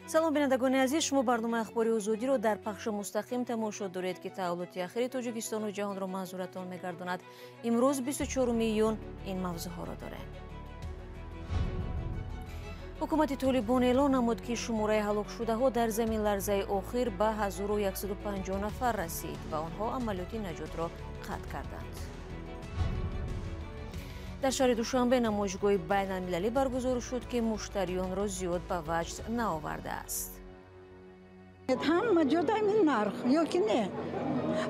Салом, бинандагони азиз, шумо барномаи Ахбори Озодиро дар пахши мустақим тамошо доред, ки таҳаввулоти ахири Тоҷикистону ҷаҳонро манзуратон мегардонад. Имрӯз 24 июн ин мавзӯъҳоро дорем. Ҳукумати Толибон эълон намуд, ки шумораи ҳалокшудаҳо дар заминларзаи охир ба 1150 нафар расид ва онҳо амалиёти наҷотро қатъ карданд. Дар шаҳри Душанбе намоишгоҳи байналмилалӣ баргузор шуд, ки муштариёнро зиёд ба ваҷд наовардааст. Ҳама ҷода ин нарх ё ки не?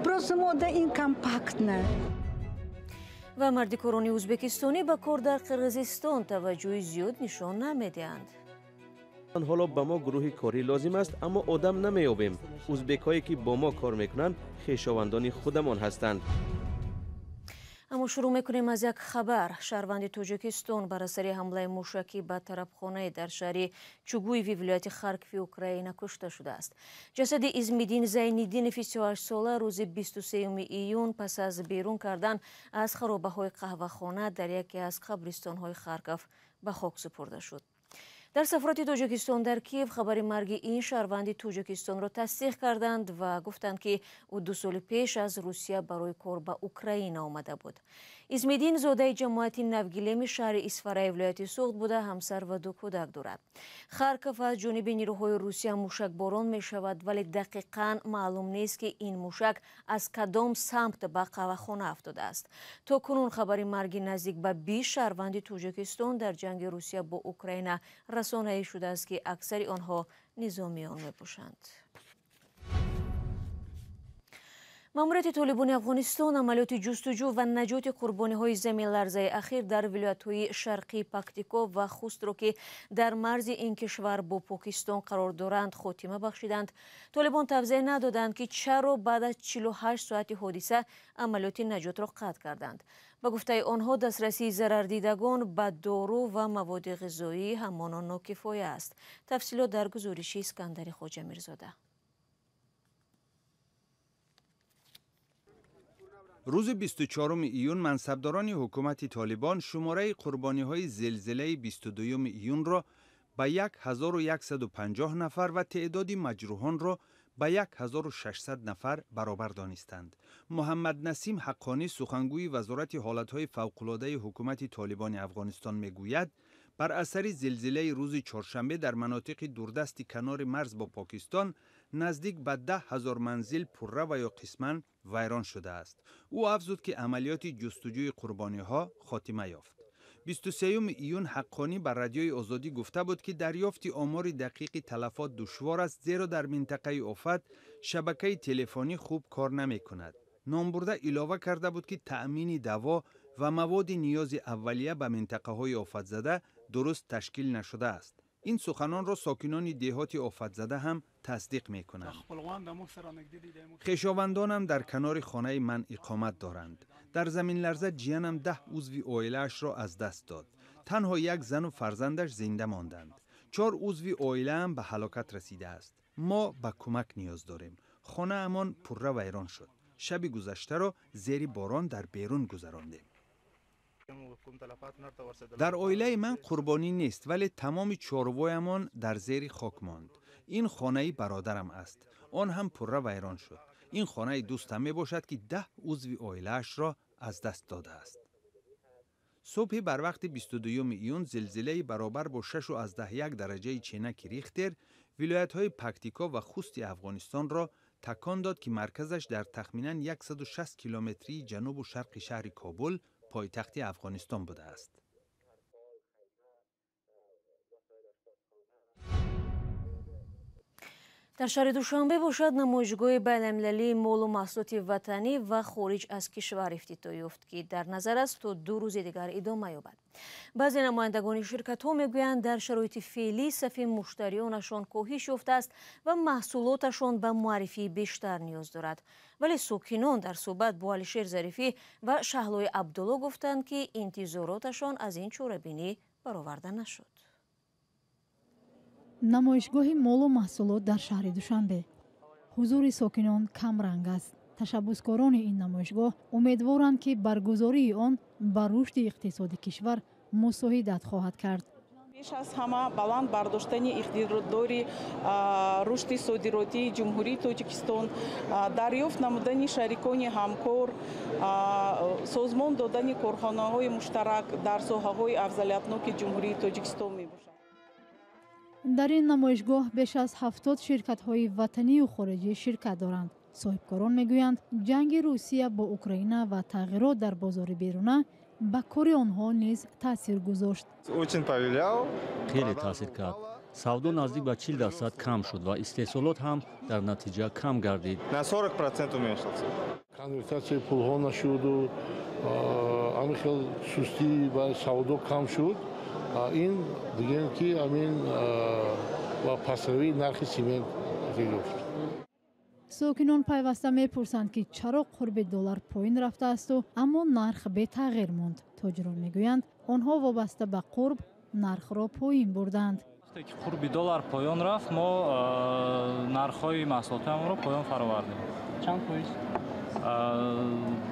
Просто мода ин компактна. Ва мардикорони ӯзбекистонӣ ба кор дар Қирғизистон таваҷҷӯҳи зиёд нишон намедиҳанд. Ҳоло ба мо гурӯҳи корӣ лозим аст, аммо одам намеёбем. Узбекҳое, ки бо мо кор мекунанд, хешовандони худамон ҳастанд. Аммо шурӯъ мекунем аз як хабар. Шаҳрванди Тоҷикистон бар асари ҳамлаи мушакӣ ба тарабхонае дар шаҳри Чугуеви вилояти Харкови Украина кушта шудааст. Ҷасади Измиддин Зайниддинови 38-сола рӯзи 23 июн пас аз берун кардан аз харобаҳои қаҳвахона дар яке аз қабристонҳои Харков ба хок супурда шуд. Дар сафорати Тоҷикистон дар Киев хабари марги ин шаҳрванди Тоҷикистонро тасдиқ карданд ва гуфтанд, ки ӯ 2 соли пеш аз Русия барои кор ба Украина омада буд. Измиддин зодаи ҷамоати Навгилеми шаҳри Исфараи вилояти Суғд буда, ҳамсар ва ду кӯдак дорад. Харков аз ҷониби нирӯҳои Русия мушакборон мешавад, вале дақиқан маълум нест, ки ин мушак аз кадом самт ба қаҳвахона афтодааст. То кунун хабари марги наздик ба 20 шаҳрванди Тоҷикистон дар ҷанги Русия бо Украина расонаӣ шудааст, ки аксари онҳо низомиён мебошанд. Маъмурияти Толибони Афғонистон амалиёти ҷустуҷӯ ва наҷоти қурбониҳои заминларзаи ахир дар вилоятҳои шарқии Пактико ва Хустро, ки дар марзи ин кишвар бо Покистон қарор доранд, хотима бахшиданд. Толибон тавзеҳ надоданд, ки чаро баъд аз 48 соати ҳодиса амалиёти наҷотро қатъ карданд. Ба гуфтаи онҳо, дастрасии зарардидагон ба дору ва маводи ғизоӣ ҳамоно нокифоя аст. Тафсилот дар гузориши Искандари Хоҷамирзода. Рӯзи 24 июн мансабдорони ҳукумати Толибон шумораи қурбониҳои зилзилаи 22 июнро ба 1150 нафар ва теъдоди маҷрӯҳонро ба 1600 нафар баробар донистанд. Муҳаммад Насим Ҳаққонӣ, сухангӯи Вазорати ҳолатҳои фавқулодаи ҳукумати Толибони Афғонистон, мегӯяд, бар асари зилзилаи рӯзи чоршанбе дар манотиқи дурдасти канори марз бо Покистон наздик ба 10 000 манзил пурра ва ё қисман вайрон шудааст. Ӯ афзуд, ки амалиёти ҷустуҷӯи қурбониҳо хотима ёфт. 23 июн Ҳаққонӣ ба Радиои Озодӣ гуфта буд, ки дарёфти омори дақиқи талафот душвор аст, зеро дар минтақаи офат шабакаи телефонӣ хуб кор намекунад. Номбурда илова карда буд, ки таъмини даво ва маводи ниёзи аввалия ба минтақаҳои офатзада дуруст ташкил нашудааст. Ин суханонро сокинони деҳоти офатзада ҳам тасдиқ мекунанд. Хешовандонам дар канори хонаи ман иқомат доранд. Дар заминларза ҷиянам 10 узви оилаашро аз даст дод. Танҳо як зану фарзандаш зинда монданд. Чор узви оилаам ба ҳалокат расидааст. Мо ба кӯмак ниёз дорем. Хонаамон пурра вайрон шуд. Шаби гузаштаро зери борон дар берун гузарондем. Дар оилаи ман қурбонӣ нест, вале тамоми чорвоямон дар зери хок монд. Ин хонаи бародарам аст, он ҳам пурра вайрон шуд. Ин хонаи дӯстам мебошад, ки 10 узви оилаашро аз даст додааст. Субҳи барвақти 22 июн зилзилаи баробар бо 6,1 дараҷаи ченаки Рихтер вилоятҳои Пактико ва Хусти Афғонистонро такон дод, ки марказаш дар тахминан 160 километрии ҷанубу шарқи шаҳри Кобул, пойтахти Афғонистон, будааст. Дар шаҳри Душанбе бошад, намоишгоҳи байналмилалии молу маҳсулоти ватанӣ ва хориҷ аз кишвар ифтитоҳ ёфт, ки дар назар аст то 2 рӯзи дигар идома ёбад. Баъзе намояндагони ширкатҳо мегӯянд, дар шароити феълӣ сафи муштариёнашон коҳиш ёфтааст ва маҳсулоташон ба муаррифии бештар ниёз дорад. Вале сокинон дар суҳбат бо Алишер Зарифӣ ва Шаҳлои Абдулло гуфтанд, ки интизороташон аз ин чорабинӣ бароварда нашуд. Намоишгоҳи молу маҳсулот дар шаҳри Душанбе. Ҳузури сокинон камранг аст. Ташаббускорони ин намоишгоҳ умедворанд, ки баргузории он ба рушди иқтисоди кишвар мусоидат хоҳад кард. Пеш аз ҳама баланд бардоштани иқтидори рушди содиротии Ҷумҳурии Тоҷикистон, дарёфт намудани шарикони ҳамкор, созмон додани корхонаҳои муштарак дар соҳаҳои афзалиятноки Ҷумҳурии Тоҷикистон мебошад. Дар ин намоишгоҳ беш аз 70 ширкатҳои ватанию хориҷӣ ширкат доранд. Соҳибкорон мегӯянд, ҷанги Русия бо Украина ва тағйирот дар бозори беруна ба кори онҳо низ таъсир гузошт. Хеле таъсир кард. Савдо наздик ба 40% кам шуд ва истеҳсолот ҳам дар натиҷа кам гардид. На 40% уменьшился. Конвертатсияи пулҳо нашуду ҳамин хел сустӣ ва савдо кам шуд. Ин дигем ки ҳамин ва пастравии нархи симент ёфт. Сокинон пайваста мепурсанд, ки чаро қурби доллар поин рафтаасту, аммо нарх бетағйир монд. Тоҷирон мегӯянд, онҳо вобаста ба қурб нархро поин бурданд. Вақте ки қурби доллар поён рафт, мо нархҳои маҳсулотамонро поён фаровардем. Чанд фоиз?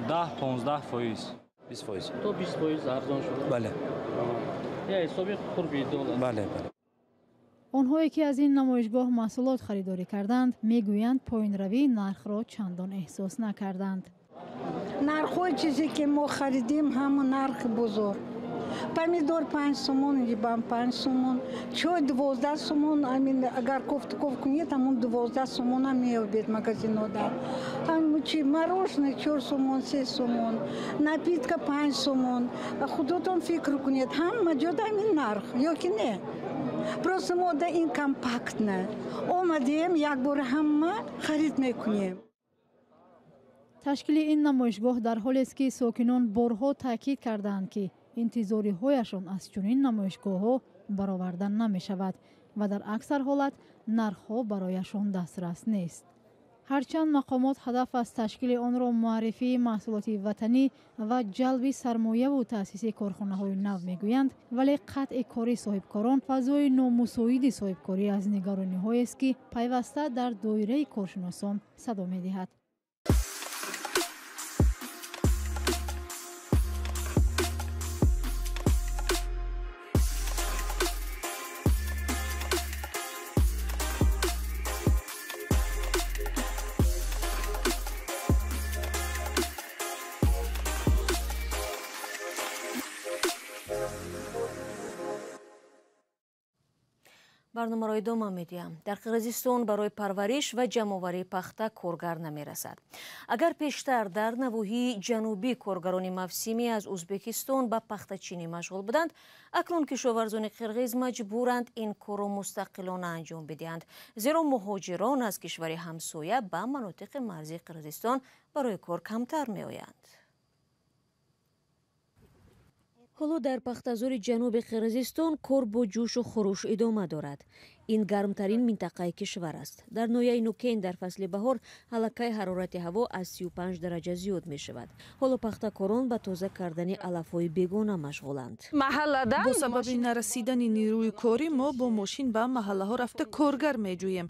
10-15%. 20%. То 20% арзон шуд? Бале. Я ҳисоби қурби доллар? Бале, бале. Онҳое ки аз ин намоишгоҳ маҳсулот харидорӣ карданд, мегӯянд, поинравии нархро чандон эҳсос накарданд. Нархҳои чизе ки мо харидем, ҳамон нархи бозор. Помидор 5 сомон, либан 5 сомон, чой 12 сомон. Амин агар кофтуков кунед, ҳамон 12 сомона меёбед магазинода. Чи мороженое 4 сомон, 3 сомон, напитка 5 сомон. Худотон фикр кунед, ҳама ҷода ҳамин нарх ё ки не? Просто мо да ин компактна омадем, якбора ҳама харид мекунем. Ташкили ин намоишгоҳ дар ҳолест, ки сокинон борҳо таъкид кардаанд, ки интизориҳояшон аз чунин намоишгоҳҳо бароварда намешавад ва дар аксар ҳолат нархҳо барояшон дастрас нест. Ҳарчанд мақомот ҳадаф аз ташкили онро муаррифии маҳсулоти ватанӣ ва ҷалби сармояву таъсиси корхонаҳои нав мегӯянд, вале қатъи кори соҳибкорон, фазои номусоиди соҳибкорӣ аз нигарониҳоест, ки пайваста дар доираи коршиносон садо медиҳад. Барномаро идома медиҳам. Дар Қирғизистон барои парвариш ва ҷамъоварии пахта коргар намерасад. Агар пештар дар навоҳии ҷанубӣ коргарони мавсимӣ аз Ӯзбекистон ба пахтачинӣ машғул буданд, акнун кишоварзони қирғиз маҷбуранд ин корро мустақилона анҷом бидиҳанд, зеро муҳоҷирон аз кишвари ҳамсоя ба манотиқи марзии Қирғизистон барои кор камтар меоянд. Ҳоло дар пахтазори ҷануби Қирғизистон кор бо ҷӯшу хуруш идома дорад. Ин гармтарин минтақаи кишвар аст. Дар ноҳияи Нукен дар фасли баҳор аллакай ҳарорати ҳаво аз 35 дараҷа зиёд мешавад. Ҳоло пахтакорон ба тоза кардани алафҳои бегона машғуланд. Бо сабаби нарасидани нерӯи корӣ мо бо мошин ба маҳаллаҳо рафта коргар меҷӯем.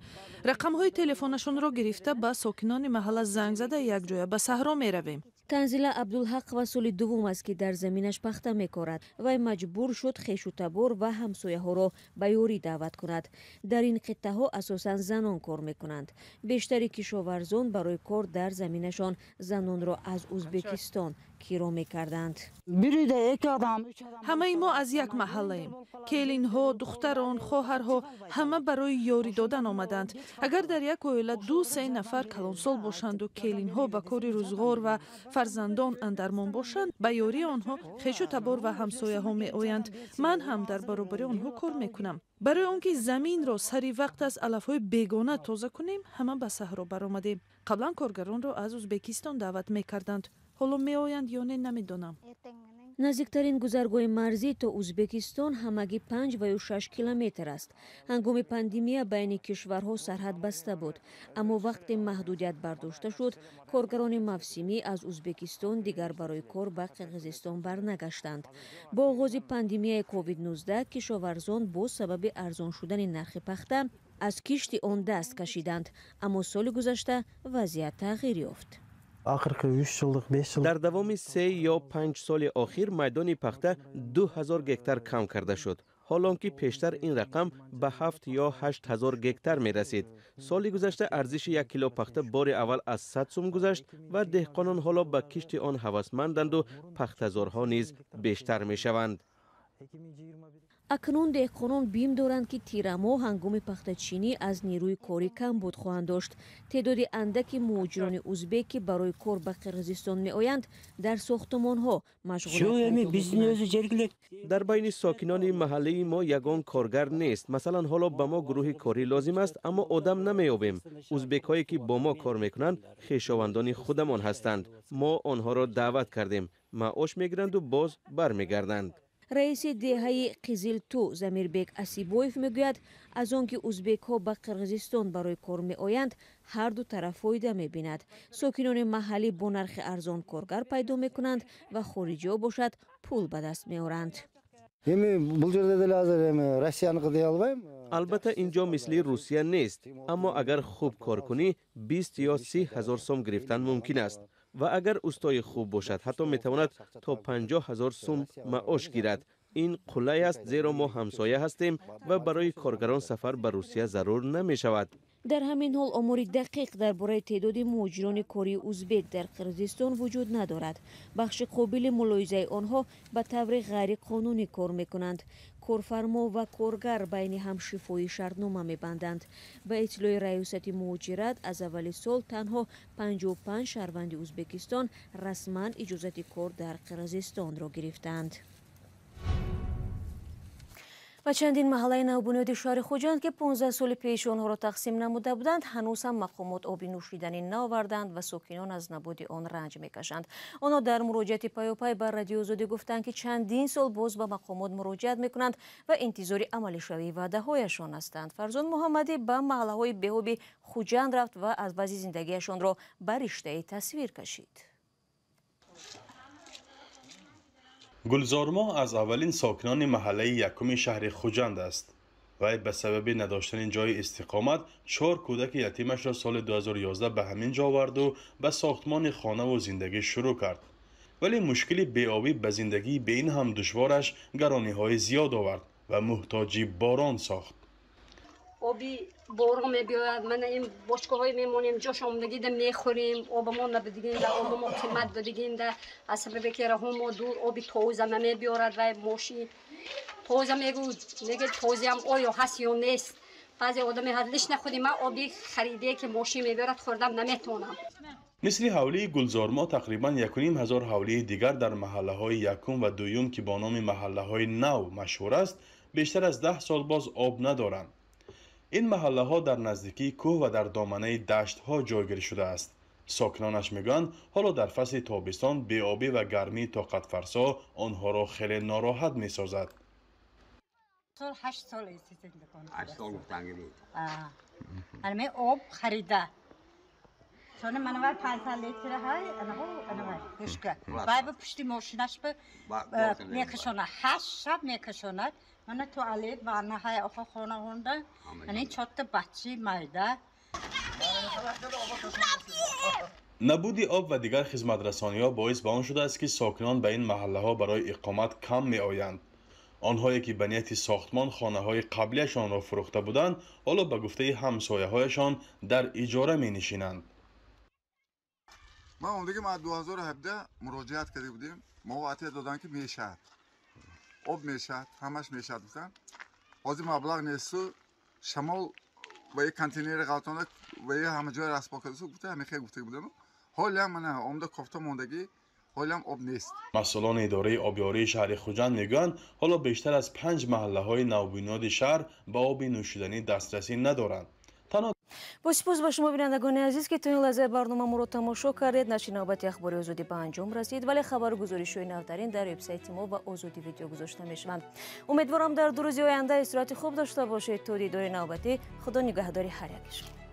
Рақамҳои телефонашонро гирифта ба сокинони маҳалла занг зада якҷоя ба саҳро меравем. Танзила Абдулҳақова соли дуввум аст, ки дар заминаш пахта мекорад. Вай маҷбур шуд хешу табор ва ҳамсояҳоро ба ёрӣ даъват кунад. Дар ин қиттаҳо асосан занон кор мекунанд. Бештари кишоварзон барои кор дар заминашон занонро аз Ӯзбекистон киро мекарданд. Ҳамаи мо аз як маҳаллаем. Келинҳо, духтарон, хоҳарҳо ҳама барои ёрӣ додан омаданд. Агар дар як оила 2-3 нафар калонсол бошанду келинҳо ба кори рӯзғор ва фарзандон андармон бошанд, ба ёрии онҳо хешу табор ва ҳамсояҳо меоянд. Ман ҳам дар баробари онҳо кор мекунам. Барои он ки заминро сари вақт аз алафҳои бегона тоза кунем, ҳама ба саҳро баромадем. Қаблан коргаронро аз Ӯзбекистон даъват мекарданд. Ҳоло меоянд ё не, намедонам. Наздиктарин гузаргоҳи марзӣ то Ӯзбекистон ҳамагӣ 5 ва ё 6 километр аст. Ҳангоми пандемия байни кишварҳо сарҳад баста буд, аммо вақте маҳдудият бардошта шуд, коргарони мавсимӣ аз Ӯзбекистон дигар барои кор ба Қирғизистон барнагаштанд. Бо оғози пандемияи COVID-19 кишоварзон бо сабаби арзон шудани нархи пахта аз кишти он даст кашиданд, аммо соли гузашта вазъият тағйир ёфт. Дар давоми 3 ё 5 соли охир майдони пахта 2000 гектар кам карда шуд. Ҳолон ки пештар ин рақам ба 7 ё 8 ҳазор гектар мерасид. Соли гузашта арзиши 1 кило пахта бори аввал аз 100 сум гузашт ва деҳқонон ҳоло ба кишти он ҳавасманданд пахтазорҳо низ бештар мешаванд. Акнун деҳқонон бим доранд, ки тирамоҳ ҳангоми пахтачинӣ аз нерӯи корӣ камбуд хоҳанд дошт. Теъдоди андаки муҳоҷирони узбек, ки барои кор ба Қирғизистон меоянд, дар сохтумонҳо машғулият. Дар байни сокинони маҳаллаи мо ягон коргар нест. Масалан, ҳоло ба мо гурӯҳи корӣ лозим аст, аммо одам намеёбем. Узбекҳое ки бо мо кор мекунанд, хешовандони худамон ҳастанд. Мо онҳоро даъват кардем, маош мегиранду боз бармегарданд. Раиси деҳаи Қизилту Замирбек Асибоев мегӯяд, аз он ки узбекҳо ба Қирғизистон барои кор меоянд, ҳар ду тараф фоида мебинад. Сокинони маҳаллӣ бо нархи арзон коргар пайдо мекунанд ва хориҷиҳо бошад пул ба даст меоранд. Албатта, ин ҷо мисли Русия нест, аммо агар хуб кор кунӣ, 20 ё 30 ҳазор сом гирифтан мумкин аст. Ва агар устои хуб бошад, ҳатто метавонад то 50 ҳазор сум маош гирад. Ин қулай аст, зеро мо ҳамсоя ҳастем ва барои коргарон сафар ба Русия зарур намешавад. Дар ҳамин ҳол омори дақиқ дар бораи теъдоди муҳоҷирони кории узбек дар Қирғизистон вуҷуд надорад. Бахши қобили мулоҳизаи онҳо ба таври ғайриқонунӣ кор мекунанд. Корфармо ва коргар байни ҳам шифоӣ шартнома мебанданд. Ба иттилои Раёсати муҳоҷират, аз аввали сол танҳо 55 шаҳрванди Узбекистон расман иҷозати кор дар Қирғизистонро гирифтаанд. Ва чандин маҳаллаи навбунёди шаҳри Хуҷанд, ки 15 соли пеш онҳоро тақсим намуда буданд, ҳанӯз ҳам мақомот оби нӯшиданӣ наоварданд ва сокинон аз набуди он ранҷ мекашанд. Онҳо дар муроҷиати пайопай ба Радиои Озодӣ гуфтанд, ки чандин сол боз ба мақомот муроҷиат мекунанд ва интизори амалишавии ваъдаҳояшон ҳастанд. Фарзон Муҳаммадӣ ба маҳаллаҳои беоби Хуҷанд рафт ва аз вазъи зиндагиашонро ба риштаи тасвир кашид. Гулзормо аз аввалин сокинони маҳаллаи якуми шаҳри Хуҷанд аст. Вай ба сабаби надоштани ҷойи истиқомат 4 кӯдаки ятимашро соли 2011 ба ҳамин ҷо оварду ба сохтмони хонаву зиндагӣ шурӯъ кард. Вале мушкили беобӣ ба зиндагии бе ин ҳам душвораш гарониҳои зиёд овард ва муҳтоҷи борон сохт. Оби борон мебиёяд, мана ин бочкаҳое мемонем, ҷош омдагида мехӯрем, обамо набудигинда, обамо қимат додигинда, аз сабабе ки раҳомо дур оби тоза намебиёрад вай мошин тоза мегӯд, мегӯяд тозаам оё ҳаст ё нест. Баъзе одаме ҳаст, лишна худи ман оби харидае ки мошин мебиёрад хӯрдам наметавонам. Мисли ҳавлии Гулзормо тақрибан 1,5 ҳазор ҳавлии дигар дар маҳаллаҳои якум ва дуюм, ки бо номи маҳаллаҳои нав машҳур аст, бештар аз 10 сол боз об надоранд. Ин маҳаллаҳо дар наздикии кӯҳ ва дар доманаи даштҳо ҷойгир шудааст. Сокинонаш мегӯянд, ҳоло дар фасли тобистон беобӣ ва гармии тоқатфарсо онҳоро хеле нороҳат месозад. 8 сол об харида. Сони манавар 500 литр ҳай, анаҳо анавар бушка. Вай ба пушти мошинаш ба мекашонад, 8 шаб мекашонад. Мана туалет, ванна ҳай оха хона хонда. Ани чотта бачи майда. Набуди об ва дигар хизматрасониҳо боис ба он шудааст, ки сокинон ба ин маҳаллаҳо барои иқомат кам меоянд. Онҳое ки ба нияти сохтмон хонаҳои қаблияшонро фурӯхта буданд, ҳоло ба гуфтаи ҳамсояҳояшон дар иҷора менишинанд. Ман ондагӣ ма 2017 муроҷиат карда будем, мо ваъда доданд, ки мешавад, об мешавад, ҳамаш мешавад гуфтанд. Ҳозир маблағ несту шамол ва як контейнери ғалтонда ва ҳама ҷой распо кардасу гуфта, ҳамин хел гуфта будам. Ҳолиам мана омда кофта мондагӣ, ҳолиам об нест. Масъулони идораи обёрии шаҳри Хуҷанд мегӯянд, ҳоло бештар аз 5 маҳаллаҳои навбунёди шаҳр ба оби нӯшиданӣ дастрасӣ надоранд. Бо сипос ба шумо, бинандагони азиз, ки то ин лаҳзаи барнома моро тамошо кардед. Нашри навбати Ахбори Озодӣ ба анҷом расид, вале хабару гузоришҳои навтарин дар вебсайти мо ва Озодӣ видео гузошта мешаванд. Умедворам, дар 2 рӯзи оянда истироҳати хуб дошта бошед. То дидори навбатӣ, Худо нигаҳдори ҳар яки шумо.